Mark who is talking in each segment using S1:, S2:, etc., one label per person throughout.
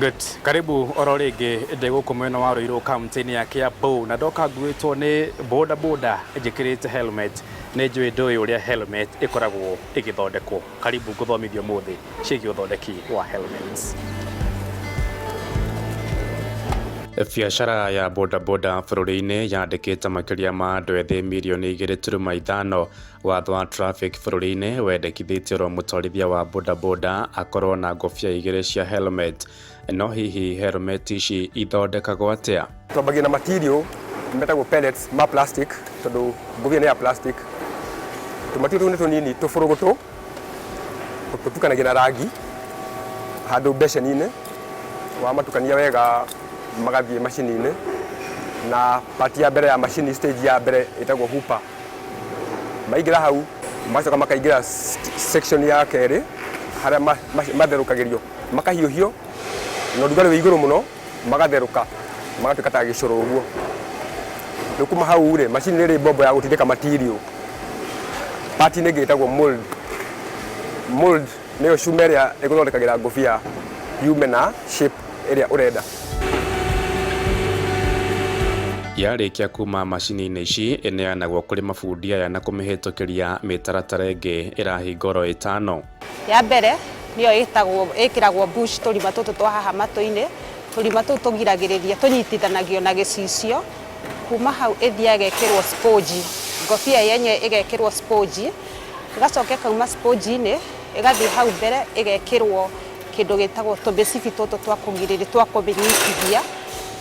S1: Good. Karibu oro rĩngĩ ndĩ gũkũ mwena wa Ruiru kaunti-inĩ ya Kiambu na ndoka nguĩtwo nĩ boda boda njĩkĩrĩte helmet. Nĩ njũĩ ndũĩ ũrĩa helmet ĩkoragwo ĩgĩthondekwo. Karibu ngũthomithie ũmũthĩ ciĩgiĩ ũthondeki wa helmets. Biacara ya boda boda bũrũri-inĩ yandĩkĩte makĩria ma andũ ethĩ mirioni 2.5. Watho wa traffic bũrũri-inĩ wendekithĩtie oro mũtwarithia wa boda boda akorwo na ngũbia igĩrĩ cia helmet. No hihi helmet ici ithondekagwo atĩa?
S2: Twambagia na material metagwo pellets ma plastic tondũ ngũbia nĩ ya plastic. Tũmatirio tũu nĩ tũnini tũbũrũgũtũ tũtukanagia na rangi handũ mbeceni-inĩ, wamatukania wega magathiĩ macini-inĩ na part ya mbere ya macini stage ya mbere ĩtagwo hooper. Maingĩra hau magacoka makaingĩra section ya kerĩ harĩa matherũkagĩrio, makahiũhio na ũrugarĩ wĩ igũrũ mũno magatherũka magatuĩka ta gĩcũrũ ũguo. Rĩu kuma hau rĩ, macini nĩ ĩrĩ mbombo ya gũtindĩka material part inĩ ĩngĩ ĩtagwo mold. Mold nĩyo cuma ĩrĩa ĩgũthondekagĩra ngũbia yume na shape ĩrĩa ũrenda.
S1: Yarĩkia kuma macini-inĩ ici ĩneanagwo kũrĩ mabundi aya na kũmĩhĩtũkĩria mĩtaratara ĩngĩ ĩrahinga oro ĩtano.
S3: Ya mbere nĩyo ĩtagwo ĩkĩragwo bush tũrima tũtũ twa haha matũ-inĩ, tũrima tũu tũgiragĩrĩria tũnyitithanagio na gĩcicio, kuma hau ĩthiaga ĩgekĩrwo sponge, ngobia yenyewe ĩgekĩrwo sponge, ĩgacoka ĩkauma sponge-inĩ ĩgathiĩ hau mbere ĩgekĩrwo kĩndũ gĩtagwo tũmĩcibi tũtũ twa kũgirĩrĩria twa kũmĩnyitithia,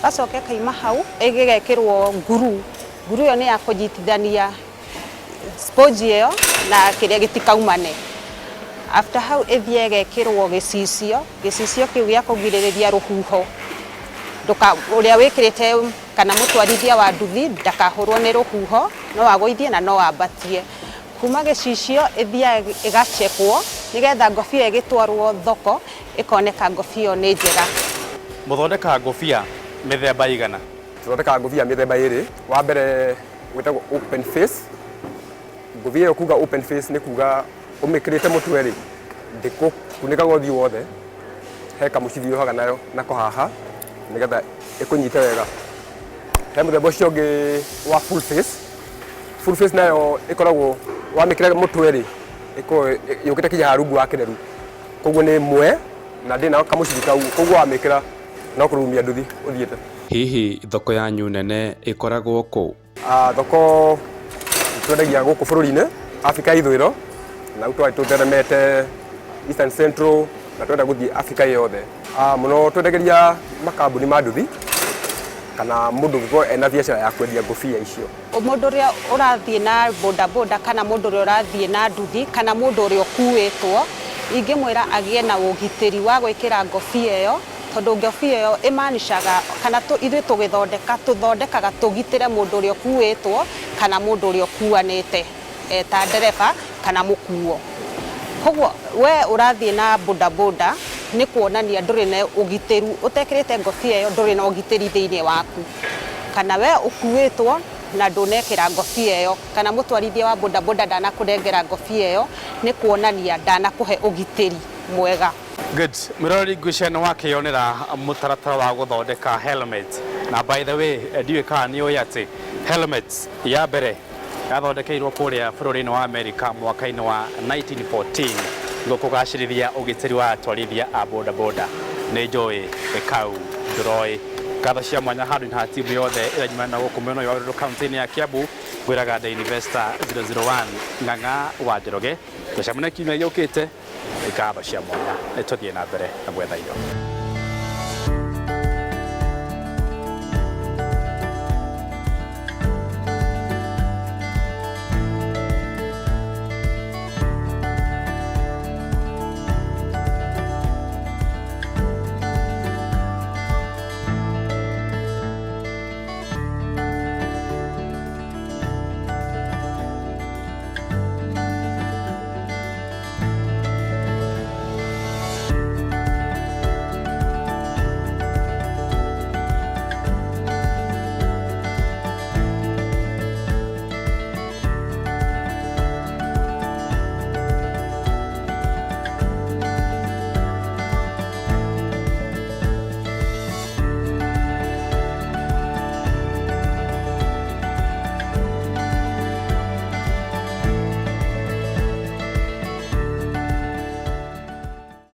S3: ĩgacoka ĩkauma hau ĩgekĩrwo nguru, nguru ĩyo nĩ ya kũnyitithania sponge ĩyo na kĩrĩa gĩtikaumane. After hau ĩthiĩ ĩgekĩrwo gĩcicio, gĩcicio kĩu gĩa kũgirĩrĩria rũhuho ndũka ũrĩa wĩkĩrĩte kana mũtwarithia wa nduthi ndakahũrwo nĩ rũhuho, no agũithie na no ambatie. Kuma gĩcicio ĩthiaga ĩgacekwo nĩgetha ngobia ĩgĩtwarwo thoko ĩkoneka ngobia ĩyo nĩ njega.
S1: Mũthondekaga ngũbia mĩthemba ĩigana?
S2: Tũthondekaga ngũbia mĩthemba ĩrĩ, wa mbere wĩtagwo open face. Ngũbia ĩyo kuga open face nĩ kuga ũmĩkĩrĩte mũtwe rĩ, ndĩkũkunĩkaga ũthiũ wothe, he kamũcibi yohaga nayo nako haha nĩgetha ĩkũnyite wega. He mũthemba ũcio ũngĩ wa full face. Full face nayo ĩkoragwo wamĩkĩra mũtwe rĩ, ĩkoragwo yũkĩte kinya haha rungu wa kĩreru, koguo nĩ ĩmwe na ndĩrĩ na kamũcibi kau, koguo wamĩkĩra no kũrurumia nduthi ũthiĩte.
S1: Hihi thoko yanyu nene ĩkoragwo kũ?
S2: Thoko twendagia gũkũ bũrũri-inĩ Afrika ya ithũĩro na rĩu twarĩ tũtheremete Eastern Central na twenda gũthiĩ Afrika yothe. Mũno twendagĩria makambuni ma nduthi kana mũndũ ũngĩkorwo ena biacara ya kwendia ngũbia icio.
S3: Mũndũ ũrĩa ũrathiĩ na boda boda kana mũndũ ũrĩa ũrathiĩ na nduthi kana mũndũ ũrĩa ũkuĩtwo, ingĩmwĩra agĩe na ũgitĩri wa gwĩkĩra ngobia ĩyo, tondũ ngobia ĩyo ĩmanicaga kana ithuĩ tũgĩthondeka, tũthondekaga tũgitĩre mũndũ ũrĩa ũkuĩtwo kana mũndũ ũrĩa ũkuanĩte ta ndereba kana mũkuo. Koguo we ũrathiĩ na boda boda nĩ kuonania ndũrĩ na ũgitĩru, ũtekĩrĩte ngobia ĩyo ndũrĩ na ũgitĩri thĩiniĩ waku. Kana we ũkuĩtwo na ndũnekĩra ngobia ĩyo, kana mũtwarithia wa boda boda ndanakũnengera ngobia ĩyo, nĩ kuonania ndanakũhe ũgitĩri mwega.
S1: Good. Mwĩroreri ngwĩciria nĩ wakĩyonera mũtaratara wa gũthondeka helmet. Na by the way, ndiũĩ kana nĩ ũĩ atĩ helmet ya mbere yathondekeirwo kũrĩa bũrũri-inĩ wa Amerika mwaka-inĩ wa 1914 nĩguo kũgacĩrithia ũgitĩri wa atwarithia a boda boda. Nĩ njũĩ kau ndũroĩ. Ngatho cia mwanya handũ-inĩ ha timu yothe ĩrĩa nyumana na gũkũ mwena ũyũ wa Ruiru kaunti-inĩ ya Kiambu, ngwĩraga The Investor 001 Ng'ang'a wa Njoroge. Tũcemanie kiumia gĩũkĩte. Ngatho cia mwanya. Nĩ tũthiĩ na mbere na gwetha indo.